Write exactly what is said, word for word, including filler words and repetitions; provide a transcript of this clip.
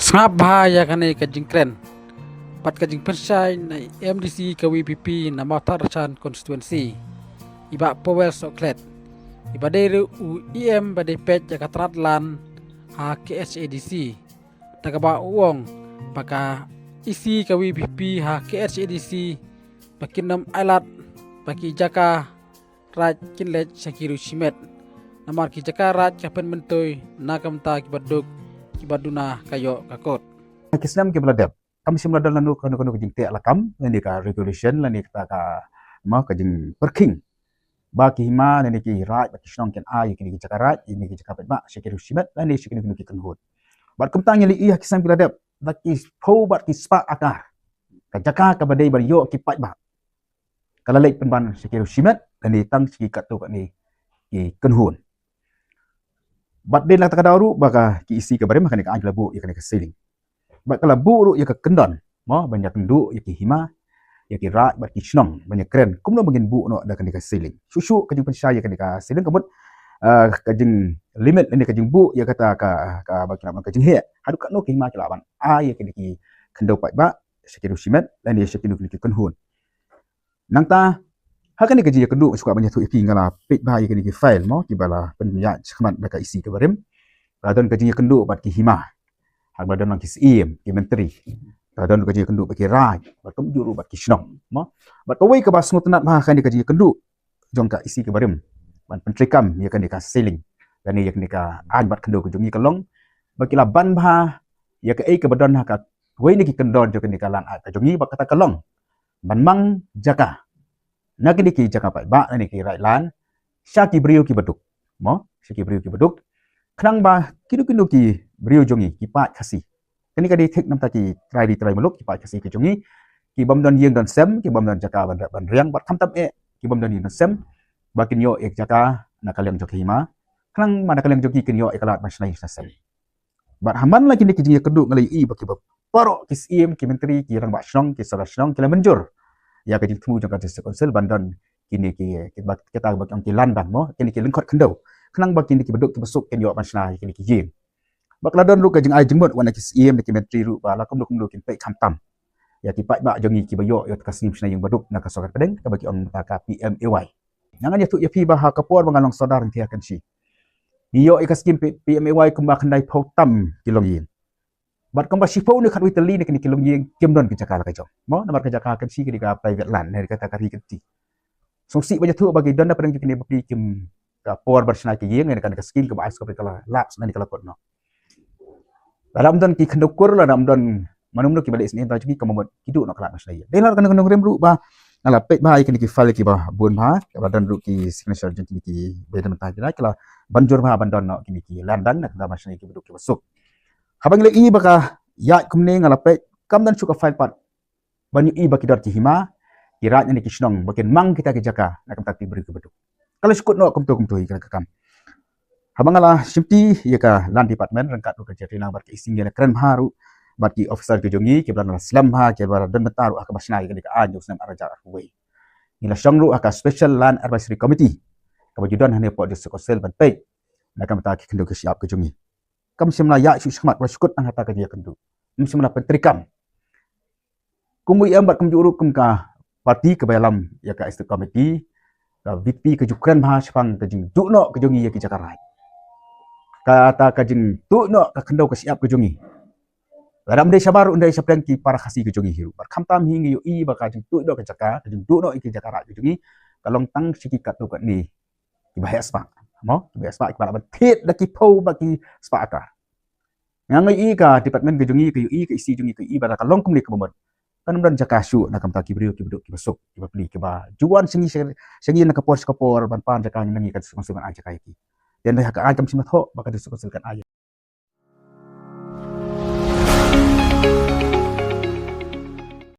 Sngap bha ïa kane ka jingkren bad ka jingpynshai na i M D C ka V P P na Mawthadraishan constituency, i Bah Powell Sohkhlet, iba dei ruh u E M ba dei peit ïa ka tnat lan ha K H A D C, da kaba u ong ba ka E C ka V P P ha K H A D C ba kin ym ailad ba ki jaka raid kin leit sha ki riew shimet, namar ki jaka raid ka pynmyntoi na ka bynta kiba duk, kiba duna ka ïoh ka kot. Ki snem kiba la dep, kam shym la don lano kano kano ka jingteh lakam lane ka regulation lane kata ka, ma, ka jingpyrkhing ba ki hima lane ki raid ba ki shnong kin ai kine ki jaka raid, kine ki jaka paidbah sha ki riew shimet lane sha kine kine ki kynhun. Bad kumta ngi la ïohi ha ki snem kiba la dep, da ki phew bad ki spah akar ka jaka kaba dei ban ïoh ki paidbah ka la leit pynban sha ki riew shimet lane tang sha ki katto katne ki kynhun. Bad dei na kata ka daw ruh ba ka, ki E C ka barim ha kane ka aiñ ki la buh ïa kane ka ceiling. Bad ka la buh ruh ïa ka kyndon, mo, ban ïakynduh ïa ki hima, ïa ki raid bad ki shnong ban ïakren kumno ba ngin buh noh da kane ka ceiling. Shuh shuh ka jingpynshai ïa kane ka ceiling ka mut, ah, ka jinglimit lane ka jingbuh ïa kata ka, ka, ba ki la ban ka jingheh haduh katno ki hima ki lah ban ai ïa kine ki khyndew paidbah sha ki riew shimet lane sha kine ki kynhun. Nangta ha kane ka jingïakynduh, shuwa ban ïathuh ïa phi, nga la peit bha ïa kine ki file, mo, kiba la pynïaid shakhmat da ka E C ka barim. La don ka jingïakynduh bad ki hima ha kaba la don lang ki syiem, ki myntri. La don ka jingïakynduh bad ki raid bad kumjuh ruh bad ki shnong, mo. Bad kawei kaba sngewtynnat bha ha kane ka jingïakynduh jong ka E C ka barim ban pyntreikam ïa kane ka ceiling lane ïa kane ka aiñ bat khyndew ka jong ngi ka long ba ki la ban bha ïa kaei kaba don ha kawei na ki kyndon jong kane ka land act ka jong ngi, bad kata ka long ban mang jaka na kine ki jaka paidbah lane ki raid land sha ki briew kiba duk, mo, sha ki briew kiba duk, khnang ba kino kino ki briew jong ngi ki paid Khasi. Kane ka dei thik namar ki trai ri trai muluk, ki paid Khasi ki jong ngi, ki bym don ïing don sem, ki bym don jaka ban, ban riang, bad khamtam eh ki bym don ïing don sem, ba kin ïoh ïa ka jaka na ka liang jong ki hima, khnang ba na ka liang jong ki kin ïoh ïa ka lad ban shna ïing shna sem. Bad ha man la kine ki jingïakynduh nga la ïohi ba kiba baroh ki syiem, ki myntri, ki rangbah shnong, ki sordar shnong ki la mynjur ïa ka jingthmu jong ka District Council ban don kine ki, ki ba, kita ba ki ong ki land bank, mo, kine ki lyngkhot khyndew, khnang ba kine kiba duk kiba suk kin ïoh ban shna ïa kine ki ïing. Bad ka la don ruh ka jingai jingmut wat na ki syiem, na ki myntri ruh ba la kumno kumno kin peit khamtam ïa ki paidbah jong ngi kiba ïoh ïa ka scheme shna ïing baduk na ka sorkar pdeng kaba ki ong mynta ka P M A Y. Nga ngan ïathuh ïa phi ba ha ka por ba nga long sordar Rynkiah Kynshi, ngi ïoh ïa ka scheme P-, P M A Y kumba khyndai phew tam ki longïing. Bad kumba shiphew ne khatwei tylli na kine ki longïing kim don ki jaka la ka jong, mo, namar ka jaka Kynshi ka dei ka private land, ne kata ka ri ka ti. Sngewsih ban ïathuh ba ki don na pdeng kine bapli kim, ka por ban shna ki ïing ne ka, ka scheme kaba ai sngewbha ka la lapse ne ka la kut noh. Lada ym don ki khyndew kur, lada ym don mano mano kiba leh sngewbha jong ki, ka mut ki duh noh ka lad ban shna ïing. Dei lada ka nongrim ruh ba nga la peit bha ïa kine ki file kiba bun bha, kaba don ruh ki signature jong kine kiba don mynta ki la, ki la ban jur bha ban don noh kine ki land bank na ka bynta ban shna ïing kiba duk kiba suk. Haba ngi la ïohi ba ka ïaid kumne nga la peit kam don shuh ka file pat ban ïohi ba ki don ki hima, ki raid ne ki shnong ba kin mang kita ki jaka na ka bynta ki briew kiba duk. Ka la shu kut noh kumto kumto hi kane ka kam. Haba nga la shimti ïa ka Land Department ryngkat ruh ka Jylla Trei Lang bad ka E C, ngi la kren bha ruh bad ki officer ki jong ngi kiba la slem bha, kiba la don bynta ruh ha kaba shna ïa kane ka aiñ jong u snem ar hajar arphew wei. Ngi la shong ruh ha ka Special Land Advisory Committee kaba ju don hangne hapoh District Council ban peit na ka bynta ki khyndew ki shyiap ki jong ngi. Kam shym la ïaid shuh shakhmat, ka la shu kut tang ha kata ka jingïakynduh, kam shym la pyntreikam. Kum u E M bad kumjuh ruh kum ka party kaba ïalam ïa ka Executive Committee, ka V P P ka ju kren bha shaphang ka jingduh noh ka jong ngi ïa ki jaka raid, kata ka jingduh noh ka khyndew ka shyiap ka jong ngi. Lada ym dei shabar ruh, ym dei shapdeng ki para Khasi ka jong ngi hi ruh, bad khamtam hi ngi ïohi ba ka jingduh noh ka jaka, ka jingduh noh ïa ki jaka raid ka jong ngi ka long tang sha ki katto katne kiba heh spah, mo, kiba heh spah, kiba lah ban thied da ki phew bad ki spah akar. Nga ïohi ka department ka jong ngi, ka ïohi ka E C jong ngi, ka ïohi ba lada ka long kumne ka mut, kan ym don jaka shuh na ka bynta ki briew kiba duk kiba suk, kiba pli, kiba ju wan sha ngi, sha ngi na ka por sha ka por ban pan jaka na ngi, ka District Council ban ai jaka ïa ki. Te hynrei ha ka aiñ kam shym la thoh ba ka District Council kan ai.